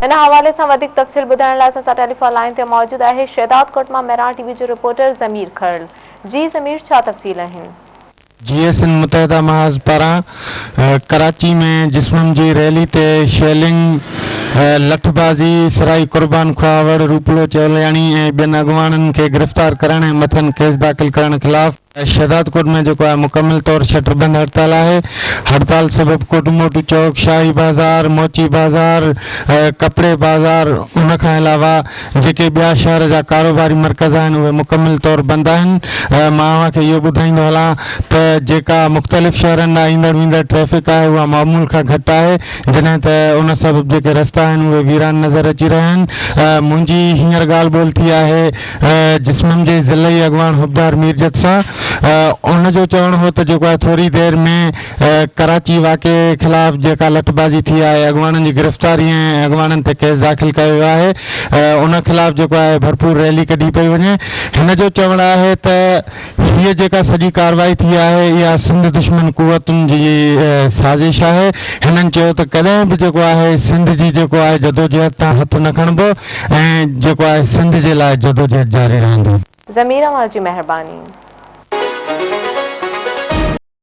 ان حوالي سان وڌيڪ تفصيل ٻڌائڻ لاء اسان سان ٽيليفون لائين تي موجود آهي شهدادڪوٽ مان مهراڻ ٽي وي جو رپورٽر ضمير کرل. جي ضمير ڇا تفصيل آهن؟ جيئي سنڌ متحده محاذ پاران ڪراچي ۾ جسمم جي ريلي تي شيلنگ، لٺبازي، سرائي قربان کهاوڙ، روپلو چولياڻي ۽ ٻين اڳواڻن کي گرفتار ڪرڻ ۽ مٿن ڪيس داخل ڪرڻ خلاف شهدادڪوٽ ۾ جيڪو آهي مڪمل طور شٽر بند هڙتال آهي، هڙتال سبب ڪوٽ موٽو چوڪ، شاهي بازار، موچي بازار، ڪپڙي بازار ان کان علاوه جيڪي ٻيا شهر جا ڪاروباري مرڪز آهن اهي مڪمل طور بند آهن، مان اوهان کي اهو ٻڌائيندو هلان ته جيڪا مختلف شهرن ڏانهن ايندڙ ويندڙ ٽريفڪ آهي اها معمول کان گهٽ آهي جڏهن ته ان سبب جيڪي رستا آهن اهي ويران نظر اچي رهيا آهن، منهنجي هينئر ڳالهه ٻولهه ٿي آهي جسمم جي ضلعي اڳواڻ حبدار ميرجت سان ان جو چوڻ هو ته جيڪو آهي ٿوري دير ۾ ڪراچي واقعي خلاف جيڪا لٺبازي ٿي آهي اڳواڻن جي گرفتاري ۽ اڳواڻن تي ڪيس داخل ڪيو ويو آهي ان خلاف جيڪو آهي ڀرپور ريلي ڪڍي پئي وڃي هن جو چوڻ آهي ته هيء جيڪا سڄي ڪارروائي ٿي آهي، اها سنڌ دشمن قوتن جي سازش آهي. هنن چيو ته ڪڏهن به جيڪو آهي سنڌ جي جيڪو آهي جدوجهد تان هٿ نه کڻبو ۽ جيڪو آهي سنڌ جي لاء جدوجهد جاري رهندي. ضمير اوهان جي مهرباني.